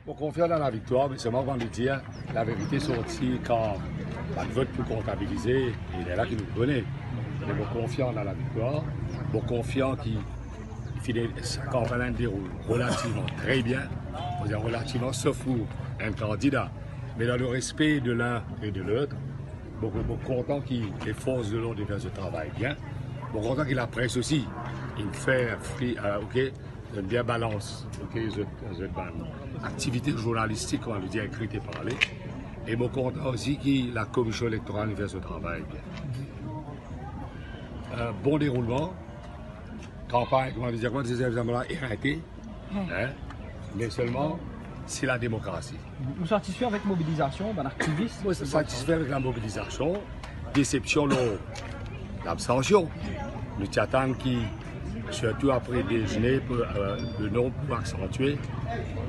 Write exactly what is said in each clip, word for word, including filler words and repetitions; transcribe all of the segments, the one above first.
Mo konfian dan laviktwar, me selman, kouma nou dir, laverite sorti kan bann vot pou kontabilize, e lerla ki nou kone. Me mo konfian dan laviktwar, mo konfian ki fini, sa kanpagn la deroul relativman tre bien, mo dir relativman, sof pou enn kandida. Me dan le respe de l'un et de l'autre, mo, mo kontan ki les forces de l'ordre finn fer zot travay bien. Mo kontan ki lapres osi inn fer fri, euh, ok, zot bien balans, ok, zot, zot bann aktivite zournalistik, kouma nou dir, ekri e parle. E mo kontan osi ki lakomision elektoral inn fer so travay bien. Euh, bon deroulman. Kanpagn, kouma nou dir, kouma nou dir, zame la erete, hein, me selman, se lademokrasi. Ou satisfe avek mobilizasion bann aktivis? Mo satisfe avek lamobilizasion, desepsion lor labstansion. Nou ti atann ki, sirtou apre dezene, pou, euh, le nonb pou aksantie,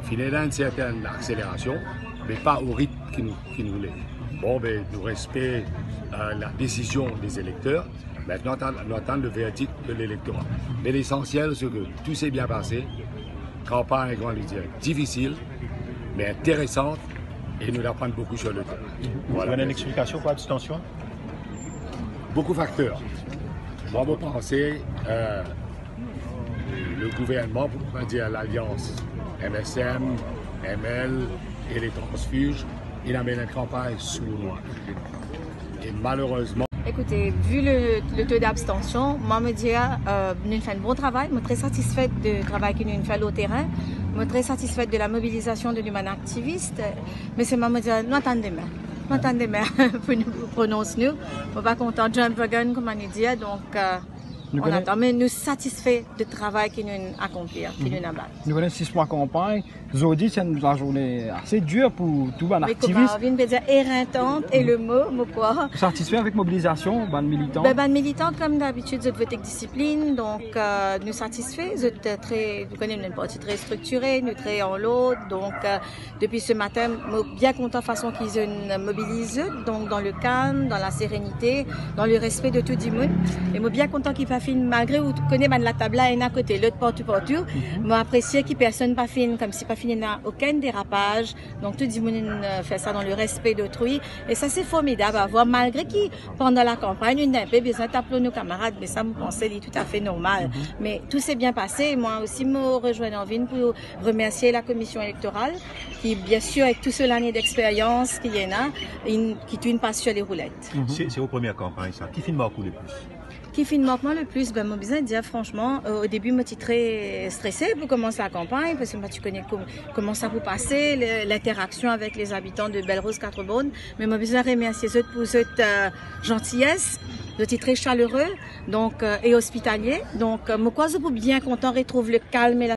finn ena enn sertenn akselerasion, me pa o ritm ki nou, ki nou voule. Bon, be, nou respe, euh, ladesizion de elekter. Aster, nou atann, nou atann le verdik de l'elektora. Me lesansiel, se ke tou se bien pase. Kanpagn, kouma nou dir, difisil, me interesan, e nou aprann boukou sur le terrain. Voilà. Vous donnez une explication pour l'abstention? Boukou fakter. Mwa, mo panse, euh, le gouvernman, pou pa dir lalians M S M, M L e les transfuges, inn amenn enn kanpagn sournoy. E malerezman, Ekoute, vi le, le to dabstansion, mwa, mo dir, euh, nou finn fer enn bon travay. Mo tre satisfet de travay ki nou finn fer lor terin. Mo tre satisfet de lamobilizasion de nou bann aktivis. Me selman, mo dir, nou atann demin. Nou atann demin pou nou pronons nou. Mo pa kontan jump the gun, kouma nou dir. Donk, euh, nou atann, me nou satisfe de travay ki nou akonpli, ki nou amenn. Nou kone sis mwa kanpagn. Zordi, se enn lazourne ase dir pou tou bann aktivis. Me kouma vinn pe dir, erentant, e le mo, mo krwar. Satisfe avek mobilizasion bann militan? Be, bann militan, kom dabitid, zot vote ek disiplin. Donk, euh, nou satisfe. Zot, euh, tre, nou kone nou enn parti tre striktire, nou tre an lord. Donk, euh, depi se matin, mo bien kontan fason ki zot inn mobiliz zot. Donk, dan le kalm, dan laserenite, dan le respe de tou dimoun. E mo bien kontan ki pa finn, malgre ou kone bann latab la, enn a kote lot, partou, partou. Mo apresie ki personn pa finn, komsi pa finn ena okenn derapaz. Donk, tou dimoun, euh, fer sa dan le respe dotrui. E sa, se formidab a vwar, malgre ki pandan lakanpagn, nou inn enpe bizin tap lor nou kamarad, me sa, mo panse, li toutafe normal. Me tou se bien pase. E mwa osi, mo rezwenn anvi pou remersie lakomision elektoral, ki, biensir, avek tou so lane dexperyans ki ena, inn, ki tou inn pas sir le roulet. Se, se ou premie kanpagn, sa. Ki finn mark ou le plis? Ki finn mark mwa le plis, be, mo bizin dir, fransman, euh, o debi, mo ti tre strese pou koumans lakanpagn, parski mo pa ti kone kom-, kouma sa pou pase, le, linteraksion avek lezabitan de Belle Rose, Quatre Bornes. Me mo bizin remersie zot pou zot, euh, zantiyes, zot ti tre salere, donk, euh, e ospitalie. Donk, euh, mo krwar zot pou bien kontan retrouv le kalm e la